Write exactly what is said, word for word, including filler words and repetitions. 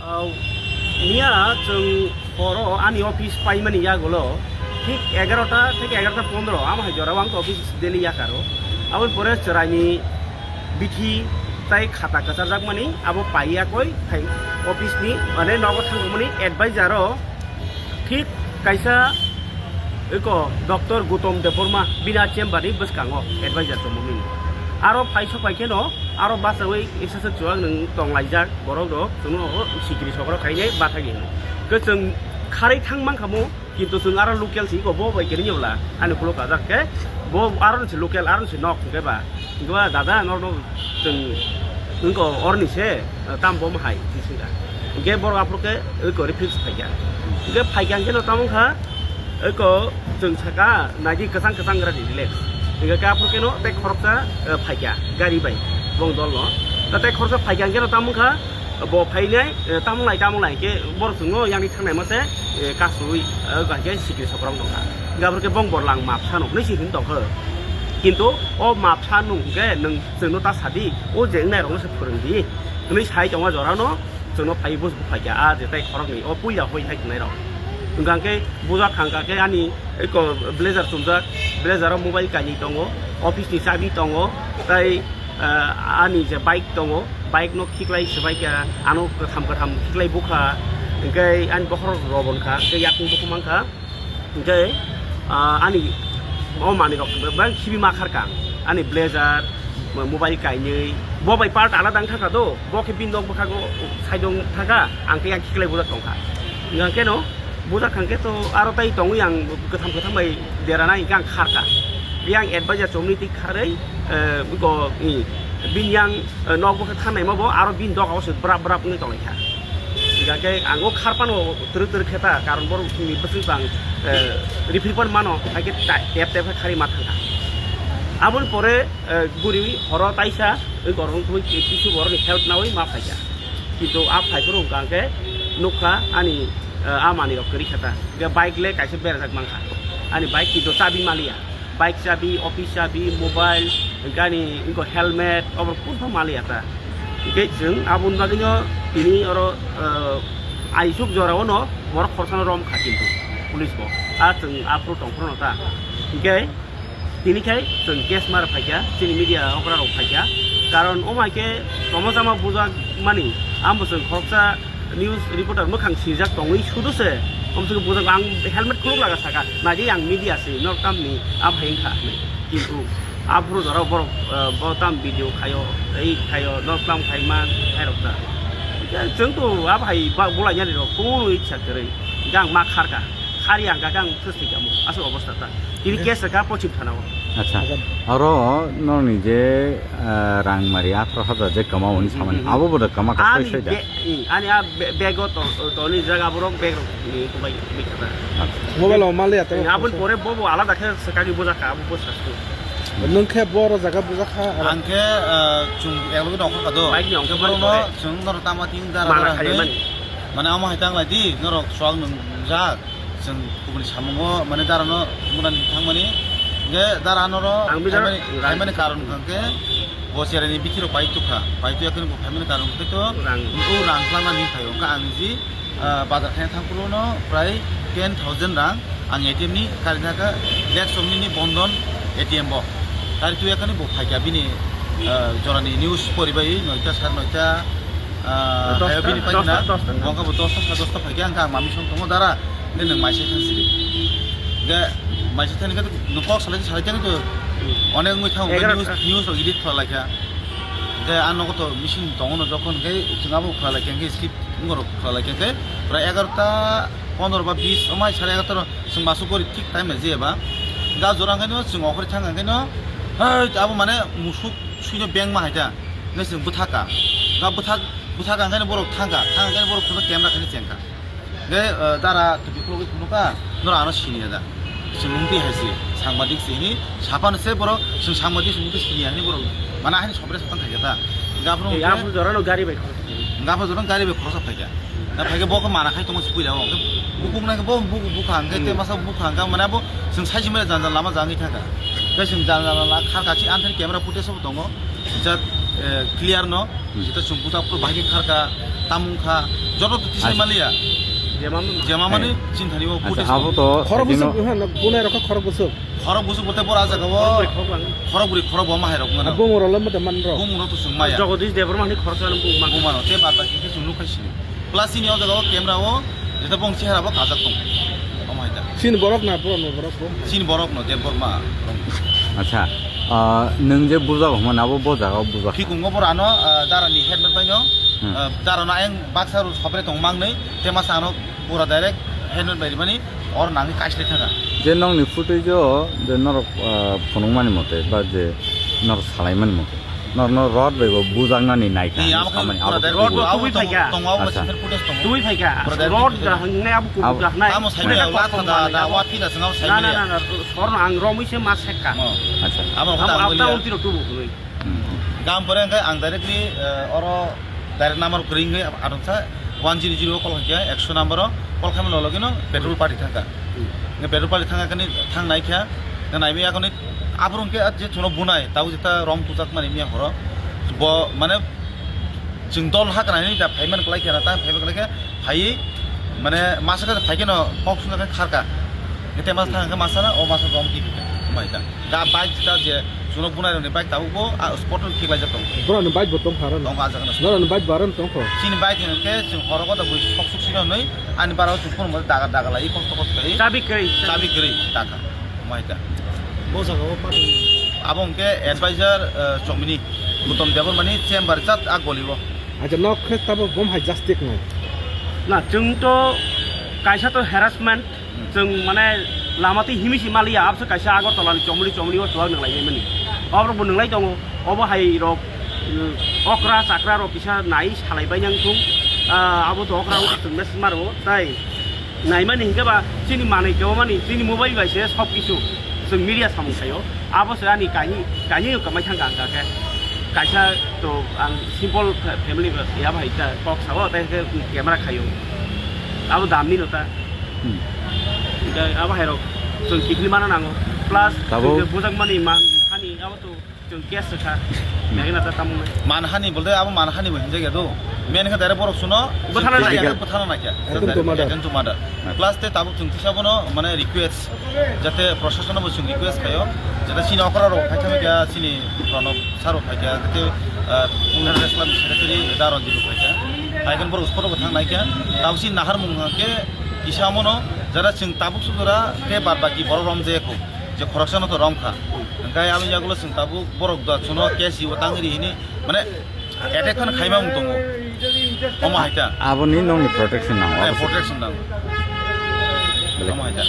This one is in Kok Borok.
Au, miya chwng horo ani office paimani yagulo thik egarota theke egarota pondro amo hai jorao ang office daily yakaro. Aboni pore chwraini bithi tai khata kwcharjakmani abo pai yakoi hai office ni, mane, nogo thangmani advisor o thik kaisa eko Doctor Gautam Debbarma bini chamber ni bwskango advisor tongmani. Aro phai sok phai kheno aro bachawi exercise chuwak nwng tonglaijak borok rok, chwngno sikiri sokro khainai bathagi hino. Ke chwng kharwi thang mankha mo, kintu chwng aro local si ko bo bai kiri nyobla ani khulo kajak ke bo aro ni si local, aro ni si nok hwnkhe ba. Hwnkhe ba dada norno chwng wngko orni se, tam bom hai twi swngkha. Hwnkhe borok aphuru khe wngko refuse phaikha. Hwnkhe phaikha hwnkhe no tamo wngkha wngko chwng saka naidi kwchang kwchang gra di relax. Hwnkhe khe aphuru khe no tei khoroksa, eh, phaikha gari bai bong dol no. Ta tei khoroksa phaikha hwnkhe no tamo wngkha bo phainai, eh, tamo lai tamo lai hwnkhe borok chwngno yang thangnai mase, eh, kasui, eh, hwnkhe sikiri sokrok nokha. Hwnkhe aphuru khe bong borlang mapsa no hwnwi si hwn tongkha. Kintu o mapsa nung hwnkhe nwng chwngno ta sadi, o je wngnairokno se phwrwngdi hwnwi sai tongma jorano chwngno phaiwi buj buphaikha, a jetai khoroknwi o puila hoi hai tongnairok. Hwnkha khe bujak thangkha khe ani eko blazer chumjak, blazer o mobile kainwi tongo, office ni chabi tongo, tai, ah, ani je bike tongo, bike no khiklai swbaikha, ano kwtham kwtham khiklai bukha, hwnkhe ani bokhorok robonkha, hwnkhe yakung bukhuk mankha. Hwnkhe, ah, ani o manwirok bebak khibi ma kharkha. Ani blazer, mo-, mobile kainwi, bo bai part alada wng thangkha do, bo khe bini nok bwkhago side o thangkha, ang khe yang khiklai bujak tongkha. Hwnkhe no bujak thangkhe to aro tai tongwi ang kwtham kwtham bai derana hwnkhe ang kharkha. Yang advisor chomni twi kharwi, eh, go, i, bini yang, eh, nok bwkha thangnai ma bo aro bini doga o se brap brap wngwi tonglaikha. Hingkha khe ang o khar phano twrwk twrwk khe ta, karon borok ni bwswk bang, eh, rifri phano mano, hai khe ta-, tep tep khe khari ma thangkha. Aboni pore, eh, guriwi horo taisa, oi gorong twi kisu borok ni help nawi ma phaikha. Kintu a phai phuru hwnkha khe nukha ani, eh, a manwi rok kwrwi khe ta. Hingkhe bike le kaisa berajak mankha. Ani bike kintu chabi maliya. Bike chabi, office chabi, mobile, gani, inko helmet, obo kunu maliya ta. Hingke chwng aboni bagwino tini oro, eh, aisuk jorao no borok khorsano rom kha kintu police bo. A chwng aphuru tongphuru no ta. Hingke tini khai chwng case mar phaikha, chini media okra rok phaikha. Karon omo hai khe tongma chama bujak mani, amo chwng khoroksa news reporter mwkhang sijak tongwi sudu se, omswk bujak ang helmet khuluk laga saka, naidi ang media se, nok tamni a bhai wngkha hinwi. Kintu aphuru jora borok, eh, bo tam video khaio, tei khaio, nok tam khai man, khairok ta. Chwng to a bhai ba-, bolai yani rok, kunu ichha kwrwi, hingke ang ma kharka, khari ang kaka ang thwswi kamo, aswk obostha ta. Tini case kha pochim thana o. Acha. Acha. Aro nokni je, eh, rang mari atharo hajar je kama oni samani. Mhm, mhm. Abo bodo kama ka soi soi da. Ani be-, i, ani a be-, bag o to, to ni jaga borok bag rok ni kubai, kubai kata. Acha. Mobile o mali ato. Abon pore bo bo alada khe sakagi bujak ka, abo bo sastu. Nung khe boro jaga bujak kha. Ang khe, eh, chung eklogi nongkhor kha do. Bike ni ongkhor khe borok no pore. Chung noro tama ting dara mana dara khai hinwi mani. Mane amo hai tang lai di, norok suak nung jak. Chwng kubuni samungo, mane, darano mwnani thangmani, hingke dara norok ang bijaro phaimani, phaimani karon hwnkhe bo cheraini bithi rok pai tukha, pai tuya kheno bo phaimani karon hwnkhe to rang. Bo rang twlangna ni phaio, hwnkhe ang niji, ah, bazar khaina thangphuru no prai ten thousand rang ang A T M ni kari thaka, Black Somni ni Bondon A T M bo kari tuya kheno bo phaikha bini, ah, jorani news poribai noita sar noita, ah, dosta, hayo bini paikha na, dosta, dosta. Bo wngkha bo dosta sar dosta phaikha, hwnkhe ang mami song tongo dara. Hwnkhe nwng maisa thang sidi. Hwnkhe maisa thani khe nwng kok salai salai thani to onek wngwi thango, hwnkhe egarota. News, news rok edit khlai laikha. Hwnkhe a nogo to machine tongo no jokhon hwnkhe chwng abo khlai laikha hwnkhe skip wngorok khlai laikha hwnkhe pura egarota pondro ba bis omai sare egarota rok chwng masu gori thik time nai jeba. Hwnkhe a jora hwnkhe no chwng okhorwi thang hwnkhe no hai abo mane musuk suino beng ma hai ta hwnkhe chwng bwthaka. Hwnkhe bwthak, bwthaka hwnkhe no borok thangkha, thang hwnkhe no borok chwngno camera khaino chengkha. Hwnkhe, eh, dara tupi khulugwi phunukha, norok ano siniya da? Chwng wngtwi hai se, sangbadik se hini, saphano se borok, chwng sangbadik se wngtwi siniya hini borok, mana haino sobre satang khaikha ta. Hwnkhe aphuru Ei, hwnkhe, aphuru jorano gari bai khoroksa. Hwnkhe aphuru jorano gari bai khoroksa phaikha. Na phaikhe bo khe mana khai tongo se puila o, hwnkhe bukung nai khe bo bukung bukha, hwnkhe Hmm. te masa bukha, hwnkhe mane bo chwng sai se mane jang jang lama jangwi thangkha. Tei chwng jang jang lama kharkha, chini anthani camera footage bo tongo, jat, eh, clear no. Hmm. Jeta chwng buta phuru bahai khe kharkha, tamung kha, Joto to tisai maliya. Jemamani chinthani o footage abo to khorok busuk, ha, bunai rokha khorok busuk. Khorok busuk bolte bora jaga o khorok bwrwi, khorok bo mahai rok ngana. Bumung rok lamma da man rok. Bumung rok to sung maya. Jagadish Debbarma ni khorok ano bumung man. Bumung ano te bad baki ke sung nukhai sini. Plus ini o jaga o camera o jeta bong chehara bo kajak tong. Omo hai da. Chin borok na, borok no, borok bo. Chin borok no, Debbarma. Acha, ah, nwng je bujak hwnmani abo bo jaga o bujak. Khikungo bora ano, ah, dara ni helmet bai no, ah, dara no ayang baksa ru sopre tong mang nei, te masa ano pura direct helmet bai rimani or nangni kaisle thanga. Je nokni footage o je norok, ah, phunukmani mote ba je norok salaimani mote. Norno rod bai bo bujaknani naikha. Ni, abo khe samani pura abo direct kubui. Rod no abo tubui tong-, phaikha. Tongo abo. Acha. Sensor footage tongo. Tubui phaikha. Pura direct rod photo da tong. Hwngnai abo kubui da hwnai. Amo saimaya, wa thada da, wa thida swngo saimaya. Na, na, na, na, sorno ang romwi se ma sekka. Oh. Acha. Amo kota ang abo ta liya. Untiro tubu hwnwi. Hmm. Gam pore hwnkhe ang directly, eh, oro direct number kwrwi hwnkhe adonsa one zero zero o call khaikha, ekso number o call khaimani logino petrol party thangkha. Hmm. Hwnkhe petrol party thangkha kani thang naikha, hwnkhe naimaya kani aphuru hwnkhe je chuno bunai, tabuk jeta rom tujak mani miya horo. Bo mane chwng dol ha kana ni da phaiman kwlai khe na, ta phaiman kwlai khe phaiwi mane masa khe phai khe no kok suna khe kharka. Te masa thang khe masa na o masa rom ki mai ta. Da bike ta je chuno bunai rok ni bike tabuk bo a spot o khiklai jak tong. Bora ni bike bo tong phara no. Tong a jak na. Bora ni bike baran tong kho. Chini bike hwnkhe chwng horo ko da bui sok suk sino nui ani bara o chwng phone mo daga daga lai kosto kosto kai. Chabi kwrwi. Chabi kwrwi taka. Maita. Bo jaga o pari. Abo hwnkhe advisor, eh, Chomini, Gautam Debbarmani chamber jat a goli o. Acha, nok khe tabo bom hai justice nai. Na, chwng to kaisa to harassment, hmm, chwng mane lama twi himi si maliya, abse kaisa Agartala ni Chomini, Chomini o chuwak nang lai mani. Obo bo nang lai tongo, obo hai rok, hmm, okra chakra rok kisa nai salai bai nang thung, ah, abo to okra o chwng mes maro, tai. Naimani hinkhe ba chini manwi kebomani chini mobile bai se sob kisu chwng media samung khaio. Abo se ani kahi, kahi kamai thangkha ang khe. Kaisa to ang simple fa-, family ba ya bai ta kok sao, tai khe camera khaio. Abo damni no ta. Hmm. Hinkhe abo hai rok chwng kiphilmana nango. Plus tabo chwng je bujakmani man hani abo to Chwng case rwkha. Megna ta tamo. Manhani bolte abo manhani bo hinjak ya do. Men khe direct borok suno bwthana naikha. Direct bwthana naikha. Attempt to murder. Attempt to murder. Plus te tabuk chwng tisa bono mane request, jate proshasano bo chwng request khayo, jate chini okra rok phai thangwi kha, chini Pranab sir rok phai kha, jate, ah, Umdar Islam secretary da Ranjit rok phai kha. Phai khe borok spot rok bo thang naikha. Tabuk chini nahar mung khe kisa mono jara chwng tabuk sujura te bad baki borok rom je kho. Je khoroksano to rom kha. Hwnkhe aboni yagulo chwng tabuk borok da chuno case o tangri hini, mane attack khan khaima wng tongo. Omo hai ta. Aboni nokni protection nango. Eh, protection nango. Belai. Omo hai ta.